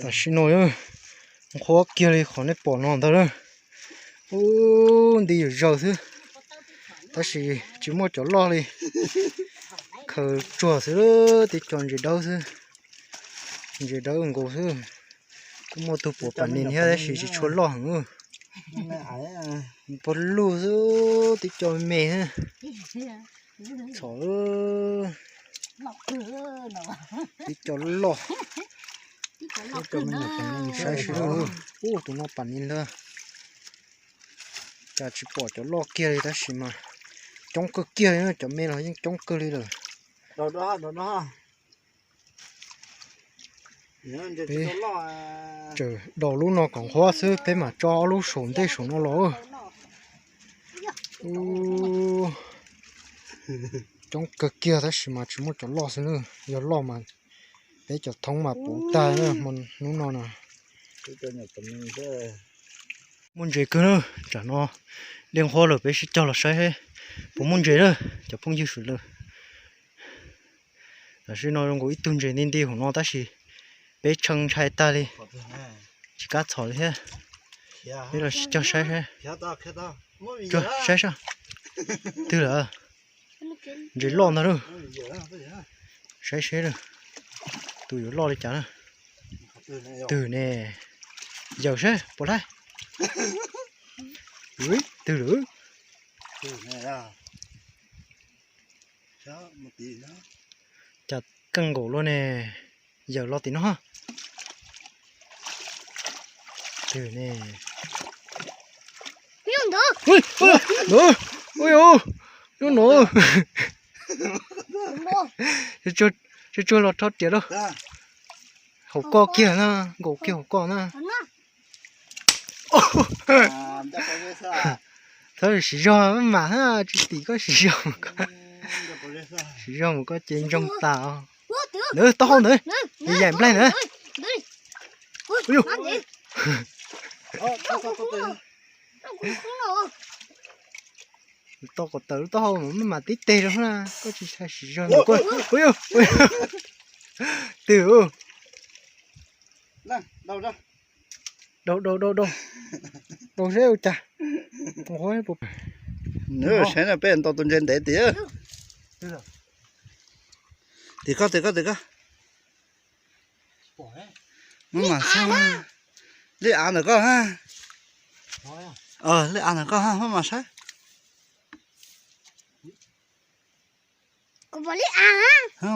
Tam sim no nqhuab kiag li qhov nej pom no ntag lawm. Ub, nti yuav zaws xwb, tab sis tsis muaj cov loj li. Khaws tsuag xwb, tib co ntses dawb xwb, ntses dawb nkaus xwb. Kuj muaj tug puav pam nis thiab tab sis tsis tshua loj heev. Puav lug xwb, tib co me xwb. Txhom, tib co loj. Saib seb, ub, tus no pam nis ntag. Cas tsis pom cov loj kiag li tab sis mas coob kawg kiag li, cov me los yeej coob kawg li lawm. Tseem do lub no kom nqhuab xwb, peb mam tso ob lub saum ntej saum no los. Coob kawg kiag tab sis mas tsis muaj cov loj xwb na. Yog loj mas peb cov thoob mas puv tag hnub no na. Muaj ntses kawg na, tsam no dej nqhuab lawm peb sib cog los saib puas muaj ntses na cov phooj ywg sawv daws. Tam sim no zoo nkaus ib tug ntses nti nti hauv no tab sis peb tshee ntshai tag li, tsis kam txhom li thiab. Peb los sib cog saib saib. Saib saib, twg lawm? Ntses loj ntag lauj. Saib seb tus yuav loj li cas na. Twg ne? Yawm saib puas laib. Twg lawm? Cas keej nkaus luaj ne. Yawm los tim no. Twg ne? Ub, ub, ub, ub, ub, tsuag tsuag los rho riam lauj. Hauv koj kiag na, nkaus kiag hauv koj na. Thov siv zog maj mam, tsis tim koj siv zog mus koj, siv zog mus koj ces ntsoog tas os. Ntawd taub hau ntawd, yaim nplaig ntawd. Tau kom tawm lub taub hau mas maj mam tib teg rau na, koj tsis tshai siv zog mus koj. Twg? Dau dau dau dau, dau seb ua cas. Saib no peb ntaus tus ntses ntev tiag. Tim koj, tim koj, tim koj. Maj mam saib, lij av ntawm koj ha. Lij av ntawm koj ha, maj mam saib.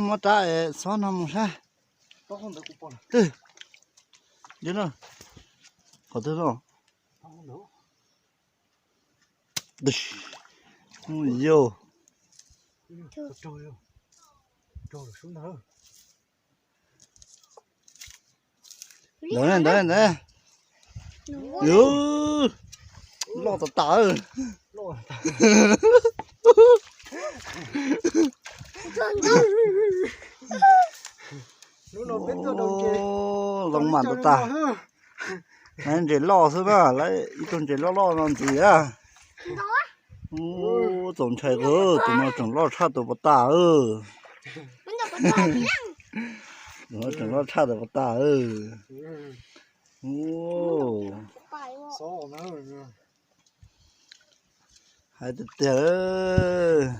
Muab rab xob no mus saib. Twg? Qhov twg no? Yog. Ntawd ntawd ntawd. Loj tas tas. Zoo mam tas tas. Lawv ntses loj xwb na, lawv ib tug ntses loj loj no ntxiv a. Ub, txaus ntshai kawg, tus no tseem loj tshaj tus pas tas. Tus no tseem loj tshaj tus pas tas. Hais tiag tiag,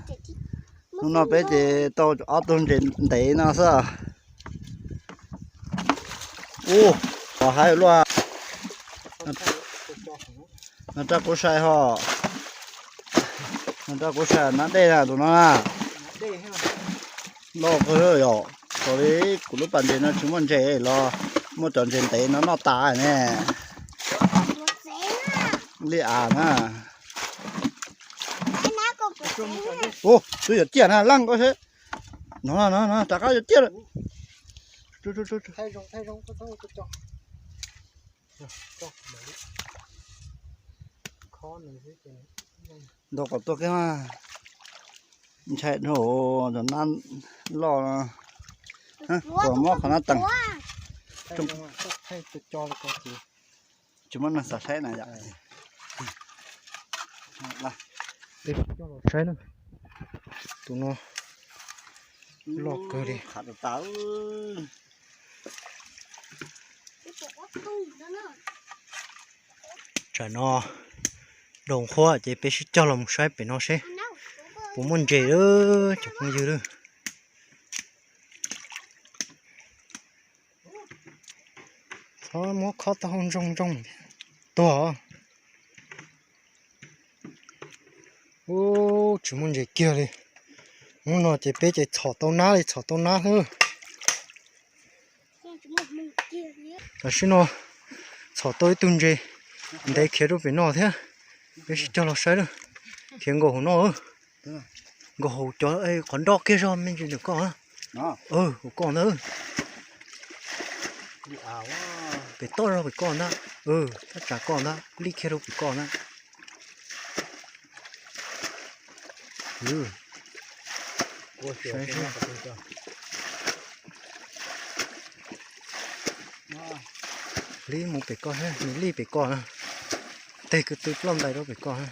hnub no peb ces tau ob tug ntses ntev no xwb. Ub, qhov haib luaj. No raj kuv sai ho. No raj kuv sai nab dej na tus no na. Loj kawg yom, raws li kuv lub pas ntses no tsis muaj ntses los muaj cov ntses ntev no noj tas ne. Lij av na. Ub, twb yuav ciaj na, laj koj seb. No no no, rov qab yuav ciaj lawm. Ntaus kom tuag kiag mas. Ntshai dhau, cov nab loj no. Kuv mob qhov no teem. Tsis muaj neeg xav saib na yom. Peb coj los saib na. Tus no loj kawg li. Khav tas tas. Tsam no doos qhuav ces peb sib cog los mus saib pem no seb puas muaj ntses lawm cov phooj ywg lawm. Txhob muab khob taub hau ntsoog ntsoog tuag. Ub, tsis muaj ntses kiag li. Hnub no ces peb ces txhom tau nab li txhom tau nab xwb. Tam sim no txhom tau ib tug ntses ntev khiav rau pem no thiab. Peb sib cog los saib lawm. Khiav nkaus hauv no. Nkaus hauv cov qhov nroj kiag zog me ntsis ntawm koj. Hauv koj ntag. Pem toj zog pem koj ntag. Thaj tsam koj ntag, lij kiag rau pem koj ntag. Lij mus pem koj thiab, nws lij pem koj na. Tej ko tw ploj ntais rau pem koj na.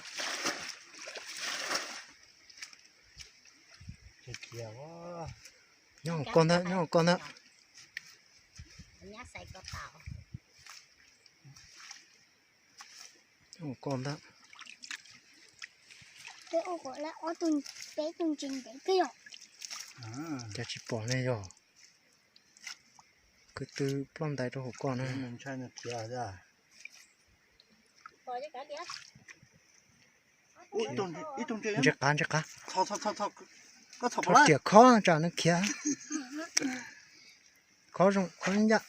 Nyob hauv koj ntag, nyob hauv koj ntag. Nyob hauv koj ntag. Cas tsis pom ne yog? Ko tw ploj ntais rau hauv koj na. Ntses qav, ntses qav. Rho riam khob tsam nws khiav. Khob zoo, khob ncaj.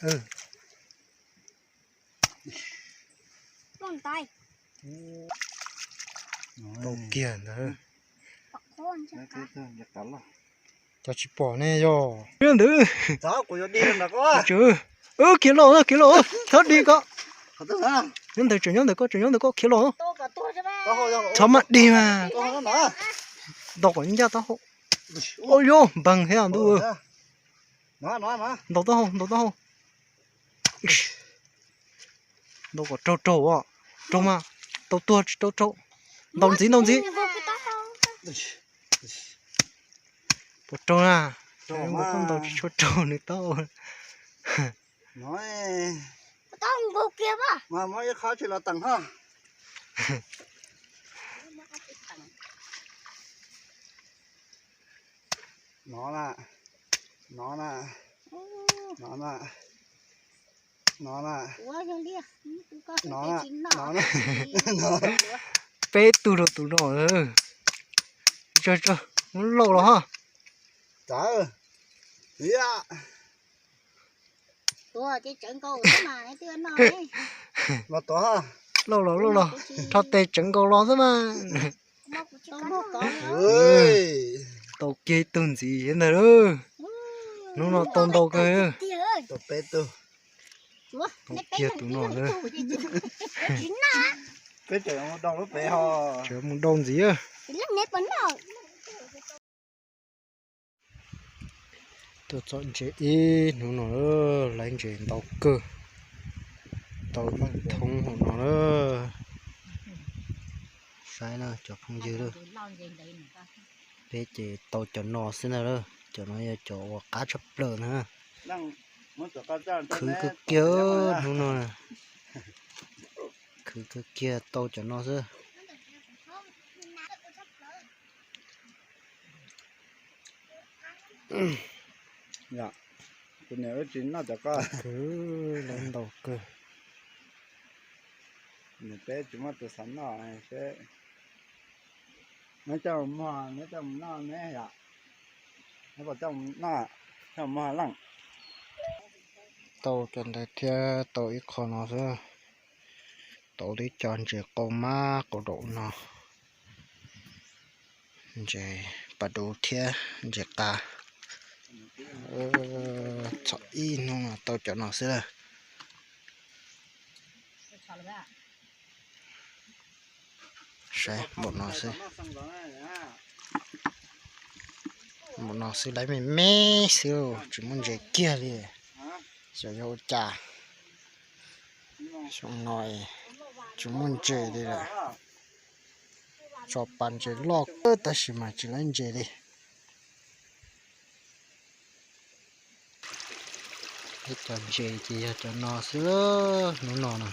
Tau kiag ntawd. Cov tsis pom ne yog. Ntawd. Khiav los, khiav los, txhob dig koj. Nyob ntawd, tseem nyob ntawd koj, tseem nyob ntawd koj, khiav los. Txhob maj dig mas. Ntaus kom ncaj taub hau. Ua yuav npeeg thiab ntuj. Ntaus taub hau, ntaus taub hau. Ntaus kom raug raug os. Raug mas. Tau tuag tsis tau raug. Ntaus ntxiv, ntaus ntxiv. Puas raug na? Ntaus tsis tshua raug nws taub hau. No na, no na, no na, no na, no na. Peb tug rau tus no. Muab lauj los ha. Lauj los, lauj los, rho tes tsawv nkaus los xwb mas. Tau kiag ib tug ntxiv ntag lauj. Hnub no tau ntau kawg. Tau kiag tus no na. Tseem mus dau ntxiv. Tuaj txog ntses ib hnub no, laiv ntses ntau kawg. Tau ib thoob hauv no na. Saib na cov phooj ywg, peb ces tau cov no xwb ntag lauj. Cov no yog cov uas qab tshaj plaws na. Khwv kawg kiag hnub no. Khwv kawg kiag tau cov no xwb. Kuv niam wb tsis noj cov koj. Khwv lawv ntau kawg. Niam peb tsis muaj tus xav noj seb. Neb coj mus muag, neb coj mus noj neb yom. Neb puas coj mus noj, coj mus muag leej. Tau cov ntawd thiab tau ib qho no xwb. Tau tib co ntses qau mab qau daum no. Ntses pas dub thiab ntses qab. Txog ib hnub no tau cov no xwb lawm. Saib npaum no xwb. Npaum no xwb, laiv me me xwb, tsis muaj ntses kiag li. Xyov yog ua cas xyoo no tsis muaj ntses li lawm. Tso pas ntses loj kawg tab sis mas tsis laiv ntses li. Cov ntses ces yog cov no xwb, hnub no na,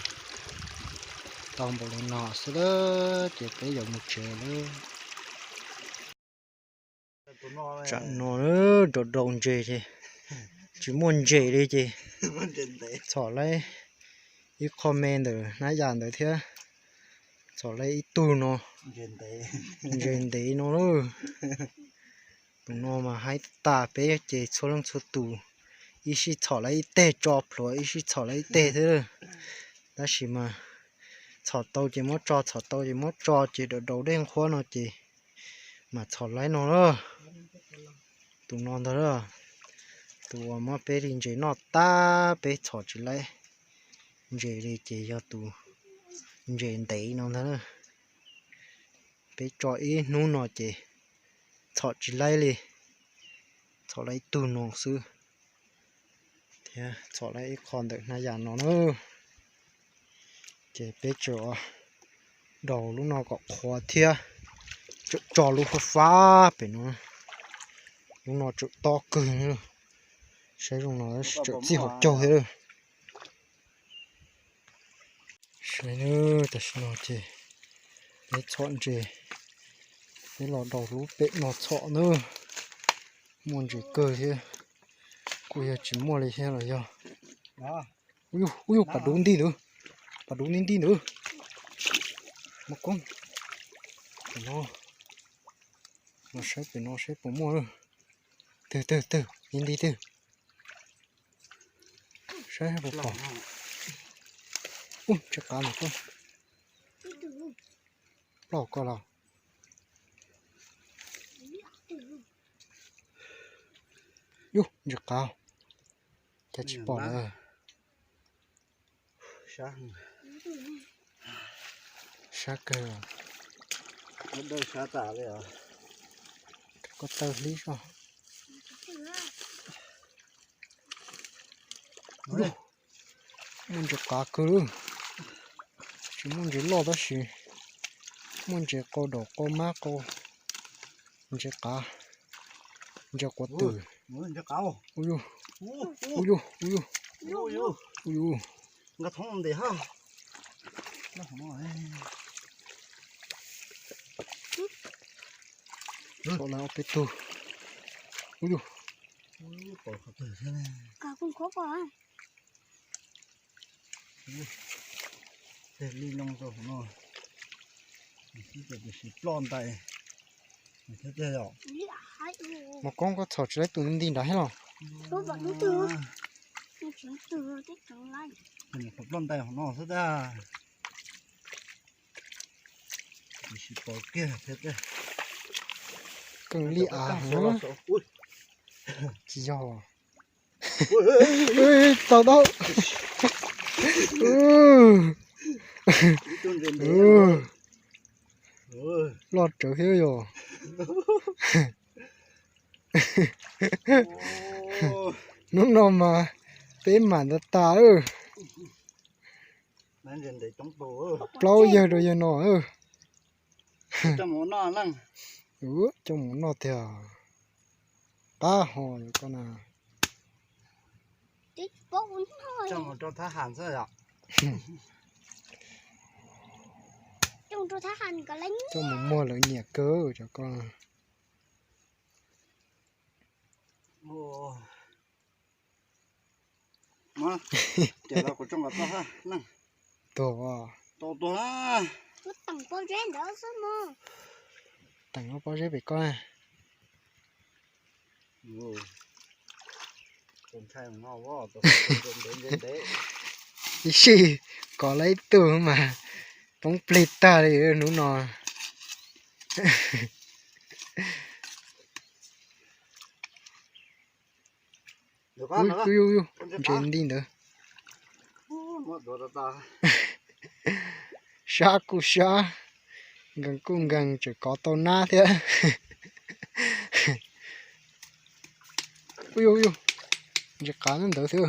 tau npaum li no xwb ces peb yuav mus tsev lawm. Tsam no rau rau ntses ces tsis muaj ntses li ces txhom laib ib qho me ntawm hnab yas ntawd thiab, txhom laib ib tug no, ntses ntev no lawm. Tus no mas haib tas peb ces txhua leej txhua tus ib sij txhom laib ib teg, tso plhuav ib sij txhom laib ib teg thiab. Tab sis mas txhom tau ces muab tso, txhom tau ces muab tso ces rau rau dej nqhuab no ces mam txhom laib no lawm. Tus no ntag lawm, tus uas muab peb li ntses noj tag peb txhom tsis laib ntses li ces yog tus ntses ntev no ntag. Peb tso ib hnub no ces txhom tsis laib li, txhom laib ib tug no xwb thiab txhom laib ib qho ntawm hnab yas no na. Ces peb tseem rau lub no kom qhuav thiab, tseem tso lub fab fab pem no, lub no tseem tob kawg, saib zoo no tseem txij hauv caug thiab. Saib na, tam sim no ces peb txhom ntses, peb los rau lub pem no txhom na, muaj ntses kawg thiab, kuj yog tsis muaj li thiab los yog. Ub yug, ub yug, pas dub nti ntawd, pas dub nti nti ntawd. Muaj koob, pem no, los saib pem no saib puas muaj. Twg twg twg, nti nti twg. Saib puas pom. Ub, ntses qav ntawm koj, ploj koj los. Yus, ntses qav, cas tsis pom lawm. Sab kawg. Sab tas li os. Koj taw hlib soj. Muaj ntses qav kawg, tsis muaj ntses loj tab sis muaj ntses qau daum qau mab qau, ntses qav, ntses quav twm. Ub yug, ub yug, ub yug, ub yug. Nqa thoob ntes ha. Txhom lawm ob peb tug. Ub yug. Tej li loo rau hauv no, tiam sis ploj ntais thiab tiag yom. Mos koob, koj txhom tsis laib tus nti nrad thiab los? Qhov ploj ntais hauv no xwb tab. Tiam sis pom kiag thiab tiag. Keej li av heev. Tsis yog. Tau tau. Loj tsawv thiab yog. Hnub no mas peb mam tas tas. Plaub yawg rau yawg no. Coj mus noj tiag. Qab ho koj na. Coj mus muag lawv nyiam kawg cov koj. Tuag. Teem pob zeb pem koj. Ib sij kov lawm ib tug mas poob plig tag li hnub no. Yus, ntses nti ntawd. Sab kuj sab, nkees kuj nkees, tseem kov tau nab thiab. Yus, ntses qav ntawd xwb.